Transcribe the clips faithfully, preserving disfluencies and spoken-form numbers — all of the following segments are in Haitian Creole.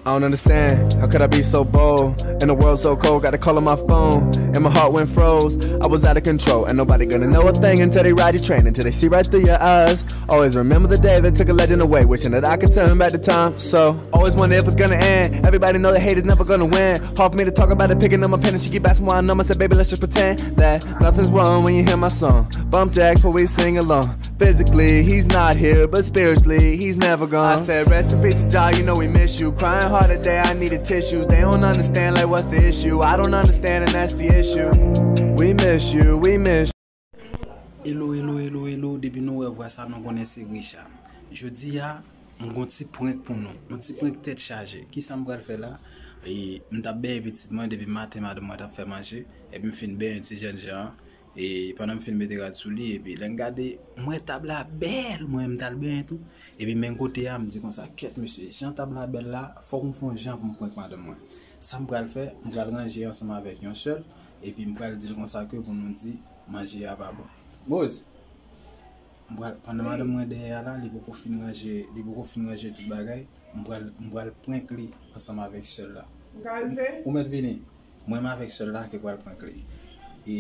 I don't understand, how could I be so bold? In a world so cold, got a call on my phone, and my heart went froze. I was out of control, and nobody gonna know a thing until they ride your train, until they see right through your eyes. Always remember the day that took a legend away, wishing that I could turn back the time. So, always wonder if it's gonna end. Everybody know the hate is never gonna win. Hard for me to talk about it, picking up my pen, and she keep asking why I numb. I said, baby, let's just pretend that nothing's wrong when you hear my song. Bump jacks while we sing along. Physically, he's not here, but spiritually, he's never gone. I said, rest in peace to Jah, you know we miss you. Crying hard today, I needed tissues. They don't understand, like, what's the issue? I don't understand, and that's the issue. We miss you, we miss you. Hello, hello, hello, hello. Depi nou wè vwa sa, nou konnen se Richard. Jodi a, m gon ti prank pou nou. Yon ti prank tèt chaje. Kisa m pral fè la? E, m t ap benyen pitit mwen depi maten, madanm mwen t ap fè manje. Epi m fin benyen ti jènjan an. E pandan m fin mete rad sou li, epi lè m gade, m wè tab la bèl, mwen menm m t al benyen tou. Epi men kote a, m di konsa, kèt mesye, jan tab la bèl la, fòk m fè yon jan pou m prank madanm mwen. Sa m pral fè, m pral ranje ansanm avèk yon sèl, epi m pral di l konsa ke pou nou di manje a pa bon. Boz, m pral, pandan madanm mwen dèyè a la, li poko fin ranje, li poko fin ranje tout bagay, m pral, m pral prank li ansanm avèk sèl la. M ka rive? Ou mèt vini. Mwen menm avèk sèl la ki pral prank li. E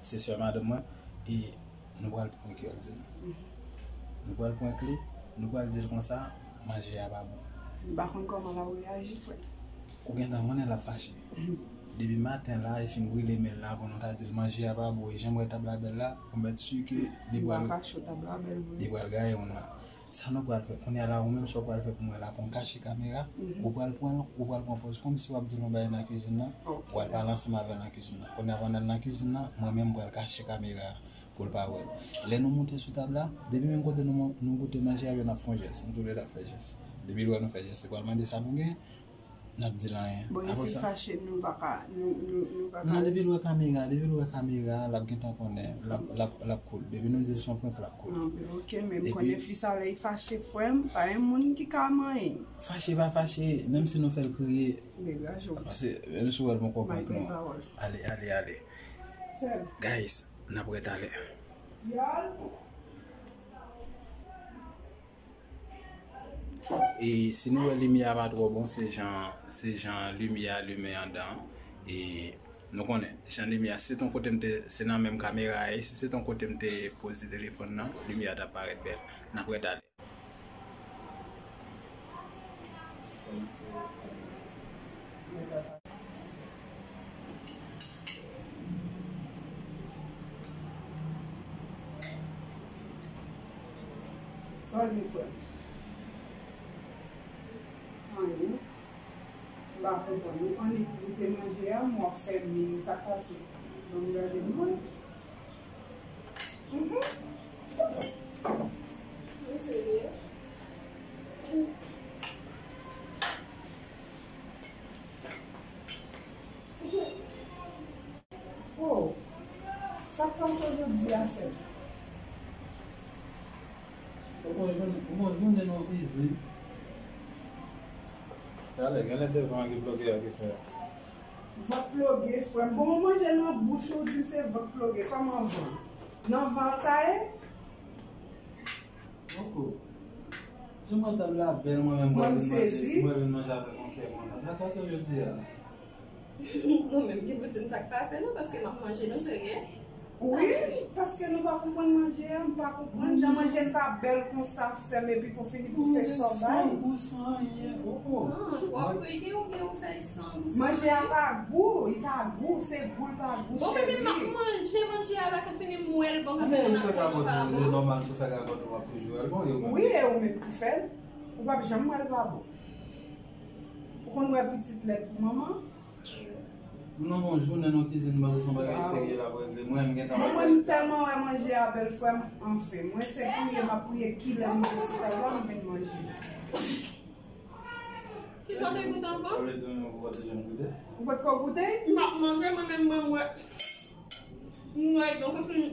se sè madanm mwen, e nou pral prank yo, l di nou. Nou pral prank li, nou pral di l konsa, manje a pa bon. M pa konn kòman l ap reyaji, frè. Ou gentan konnen l ap fache. Depi maten la, e fin brile men l la, pou nou ta di l manje a pa bon, e jan m wè tab la bèl la, ou mèt si ke li pral, li pral gaye moun la. Sa nou pral fè? Kounye a la, ou menm sa w pral fè pou mwen la, pou m kache kamera, ou pral pran, ou pral pran pòz kòmsi w ap di l yon bagay nan kizin nan, ou pral pale ansanm avè l nan kizin nan. Kounye a, pandan l nan kizin nan, mwen menm m pral kache kamera a pou l pa wè l. Lè nou moute sou tab la, depi menm kote nou, nou goute manje a, yo n ap fè yon jès, nou toulède ap fè jès. Depi l wè nou fè jès, li pral mande sa nou gen, n ap di l anyen. Bon, e si l fache, nou pa ka, nou, nou, nou pa ka. Non, depi l wè kamera, depi l wè kamera, l ap gentan konnen, l ap, l ap, l ap cool. Depi nou di l se yon prank, l ap cool. Non, men ok, men m konnen fi sa lè l fache, frè m, pa gen moun ki ka manyen. Fache pa fache, menm si nou fè l kriye. Degaje w. Paske menm si w wè l poko prank nou. Ale, ale, ale. Guys, n ap wè talè. E si nou wè limyè a pa twò bon, se jan, se jan limyè a limen anndan an. E nou konnen, jan limyè a, si se t yon kote m te, se nan menm kamera a ye, si se t yon kote m te poze telefòn nan, limyè a t ap parèt bèl. N ap ret ale. Sa w gen, frè m? Anyen. M pa konprann. Ou annik goute manje a, m w ap fè m sa k pase. Ban m gade m wè. Mhm. Ou serye? Oh, sa k pase w jodi a, sè m? Ou fè yon jounen, ou fè yon jounen nan kizin. Talè, genlè se van ki bloke a ki fè. Vant ploge, frè m. Bon, ou manje nan bouch ou, ou di m se vant ploge. Kòman van? Nan van sa ye? Poko. Jan mwen tab la bèl, mwen menm mwen vin manje, mwen vin manje avèk yon kè kontan. Sa k pase w jodi a? Mwen menm ki pou di m sa k pase non, paske m ap manje, nou serye? Wi, paske nou pa konprann manje a, m pa konprann jan manje sa bèl konsa, sè m, epi pou fini pou se sa w bay. San gou, san anyen, oh, oh. Ah, twòp wi, gen ou, gen ou fè san gou, san anyen. Manje a pa gou, li pa gou, se gou l pa gou, cheri. Bon, men m ap manje manje a la, kan fini m wè l bon, kan fini m ap di l pa bon. Nòmal, si w fè gagòt ou ap toujou wè l bon, e ou menm? Wi, e ou menm ki fè l. Ou p ap janm wè l pa bon. Ou konn wè pitit lèd pou manman? Nou nan yon jounen nan kizin, m panse se yon bagay serye l ap regle. Mwen, m gentan wè. Mwen, m tèlman wè manje a bèl, frè m, anfen. Mwen, se priye, m ap priye kilè m rive sou tab la, m vin manje. Kisa w te goute ankò? Ou vle di nou ou pa t janm goute? Ou pa t ko goute? M ap manje, mwen menm, mwen, m wè.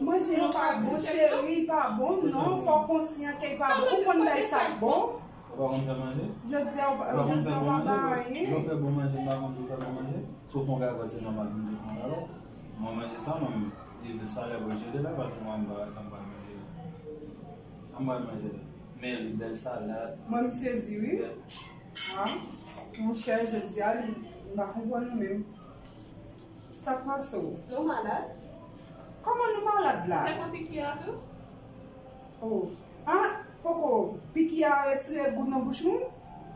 Manje yo pa bon, cheri, pa bon, non, fò w konsyan ke l pa bon. Ou konn bagay sa k bon? Ou pa konn fè manje? Jodi a, ou pa, jodi a, ou pa bay anyen. Lè w fè bon manje, m pa konn si w fè bon manje. Si w fè yon gagòt, se nòmal pou m di w fè yon gagòt. Mwen manje sa, mwen, e de salè pou jete la, paske mwen, m pa wè sa m pral manje la. Sa m pral manje la. Men li bèl salad. Mwen, m sezi, wi. Bèl. Ah, monchè, jodi a, li, m pa konprann li menm. Sa k pase w? Nou malad? Kòman nou malad la? Se pran piki a tou? Oh. Ah, poko piki a retire gou nan bouch nou?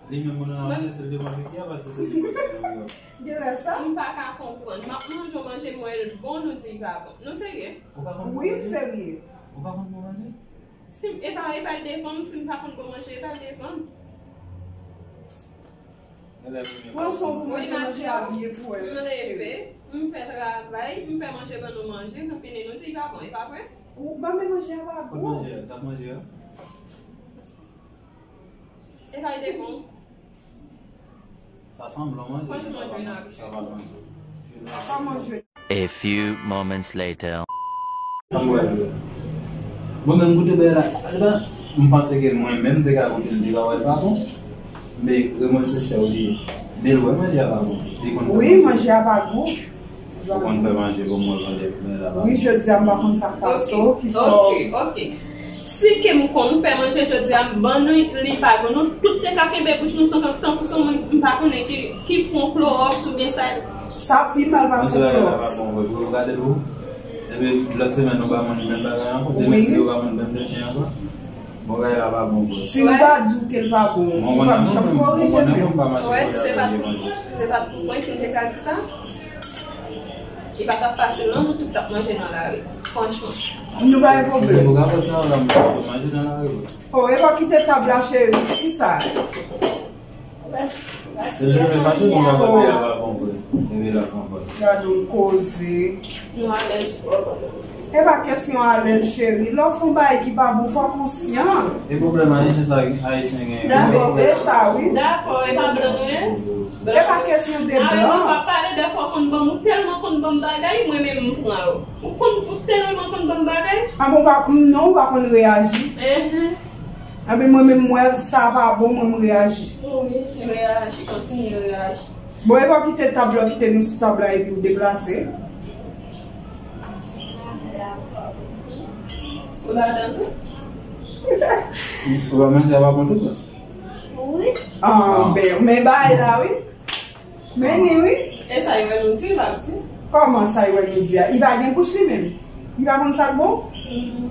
Li menm moun nan manje, se li te pran piki a, paske se li ki te pran piki a. Genlè sa? M pa ka konprann. M ap manje yon manje, m wè l bon, nou di l pa bon. Nou serye? Ou pa konn bon manje? Wi, m serye. Ou pa konn bon manje? Si m, e pa, e pa l devan m, si m pa konn bon manje, e pa l devan m. Pran swen pou manje, manje a byen pou wè, cheri. M leve, m fè travay, m fè manje ban nou manje, nou fini, nou di l pa bon, e pa vre? Ou ban men manje a pa gou. Kot manje a? Sa k manje a? E pa l devan m. Sa sanble yon manje, men sa pa manje. Sa pa manje. A pa manje. A few moments later. Mwen menm goute bagay la, se pa, m panse ke mwen menm te ka goute l, m te ka wè l pa bon. Men Raymond se sè w li ye. Men l wè manje a pa bon. Li konn fè manje. Wi, manje a pa gou. Ou konn fè manje pou mwen, manje bagay la pa bon. Wi, jodi a m pa konn sa k pase w, ki fè w. Ok, ok. Si ke m konn fè manje jodi a, m ban nou li pa gou. Nou tout te ka kenbe bouch nou san, tankou se yon moun m pa konnen ki, ki pran klowòks oubyen sa. Sa pi mal pase klowòks. Manje bagay la pa bon vre, pou yo gade pou. Epi lòt semèn nou ba moun menm bagay ankò, demen si yo ba moun menm dènye ankò. Bon, bagay la pa bon vre. Si nou pa di w ke l pa bon, ou p ap janm korije menm. Wè, si se pa t pou, si se pa t pou mwen, si m te ka di sa, li pa t ap fasil non, nou tout t ap manje nan lari. Franchman. Nou pa gen pwoblèm. Si se pou kapòt sa, la, m pa manje nan lari. Oh, e pa kite tab la, cheri. Ki sa? Se leve fache pou kapòt la pa bon vre. Leve la konpòt. Gade yon koze. Nou alèz twòp. E pa kesyon alèz, cheri. Lè w fè yon bagay ki pa bon, fò w konsyan. E pwoblèm ayisyen sa, ayisyen genyen. Dakò. E sa, wi. Dakò, e pa blan nou ye. E pa kesyon de blan. Mwen sa pale dèfwa w konn ban m, ou tèlman konn ban m bagay, mwen menm m pran yo. Ou konn, ou tèlman konn ban m bagay. A bon, pa, non, ou pa konn reyaji. Enhen. Anben mwen menm m wè sa pa bon, mwen m reyaji. Wi, reyaji, kontinye reyaji. Bon, e pa w kite tab la, w kite nou sou tab la epi w deplase. Ou ladan tou? Ou pa manje a pa bon tout, non? Wi. Anben, men bagay la, wi. Men ni wi. E sa y wè nou di, l ap di. Kòman sa y wè nou di a? Li pa gen bouch li menm. Li pa konn sa k bon? Mhm.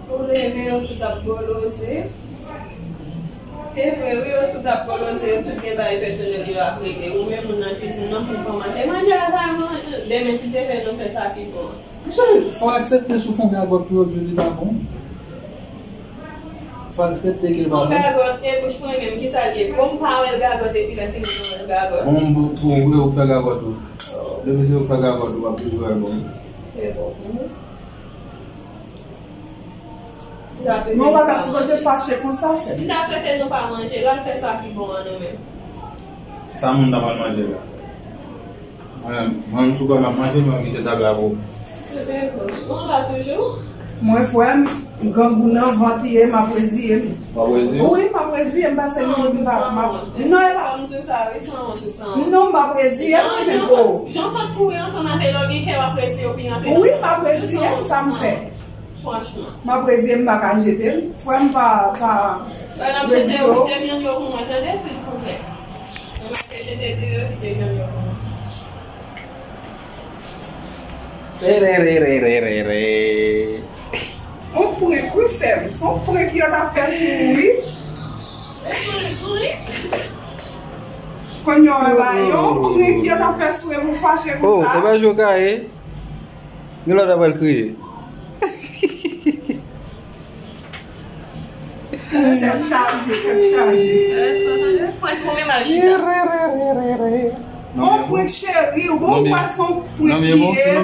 Ou leve, yo tout ap boloze. E vre, wi, yo tout ap boloze, yo tout gen bagay pèsonèl yo ap regle. Ou menm moun nan kizin nan, pou pa manje. Manje a pa manje. Demen, si Dye vle, nou fè sa pi bon. Monchè, fò w aksepte si w fè yon gagòt pou yo di w li pa bon. Fò w aksepte ke l pa bon. Yon gagòt, e bouch mwen menm, kisa l ye? Bon, m pa wè l gagòt, epi lè fini, m wè l gagòt. Bon, pou, pou ou, e ou k fè gagòt ou. Depi se ou k fè gagòt ou, w ap toujou wè l bon. Se bon. Men w pa ta sipoze fache konsa, sè m. M ta swete nou pa manje, l al fè sa ki bon an nou menm. Sa moun nan pral manje la? Mwen, mwen, m sou kò m ap manje, mwen kite tab la pou ou. Ou la toujou? Mwen, frè m, grangou nan vant li ye, m ap reziye m. W ap reziye w? Wi, m ap reziye m, paske m, m pa, m ap, non, e pa. Kòm di w sa, wi, sanwont ou sanwont. Non, m ap reziye m, mwen menm, o. Jan w sot kouri ansanm avè l, w gen kè w ap reziye w pi antre nan. Wi, m ap reziye m, sa m fè. Franchman. M ap reziye m, m pa ka jete l. Frè m pa, pa reziye w. Frè m, jete yo, kite vyann yo pou mwen, tande, silvouplè. Mwen te jete di yo, kite vyann yo pou mwen. Re, re, re, re, re, re, re. On prank, wi, sè m. Se on prank yo ta fè sou ou, wi. Kounye a, ba yo, on prank yo ta fè sou ou, ou fache konsa. Oh, e pa jwe w ka ye. Gen lòt ap al kriye. Tèt chaje, tèt chaje. Pwens, ou menm al chita. On prank cheri, ou bon, ou pa son prank li ye.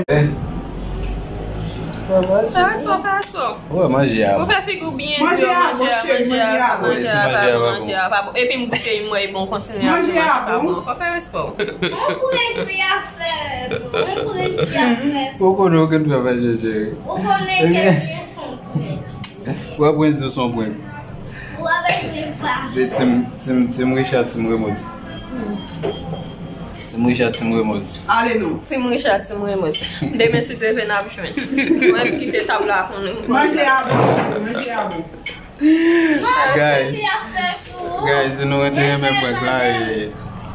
Fè respè w, fè respè w. Ou fè figi w byen di yo, manje a, manje a, manje a pa bon, manje a pa bon. Epi m goute, m wè l bon, kontinye ap di manje pa bon. Fò fè respè w. Ou konnen okenn fè manje, cheri. Ou konnen ke byen son prank. W ap mwen di w se yon prank. Ou ap ekri pa. De Team, Team, Team Richard, Team Remote. Team Richard, Team Remoz. Ale non. Team Richard, Team Remoz. Demen si Dye vle n ap jwenn. Mwen m kite tab la konnen. Manje a bon, manje a bon. Guys, guys, si nou rentre renmen prank la, e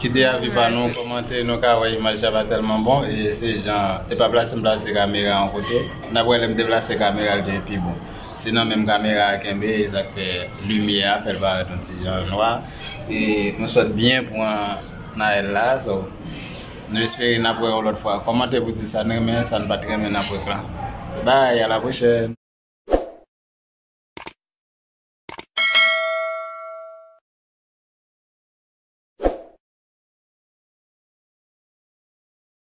kite avi pa nou, kòmante, nou ka wè imaj la pa tèlman bon, e se jan, e pa plase m plase kamera an kote. N ap wè lè m deplase kamera l te pi bon. Se nan menm kamera a kenbe, e sa k fè limyè a fè l parèt yon ti jan nwa. E nou sot byen pran Naël la, so nou espere n ap wè yon lòt fwa. Kòmante pou di sa n renmen, sa n pa t renmen nan prank la. Bye, à la prochaine.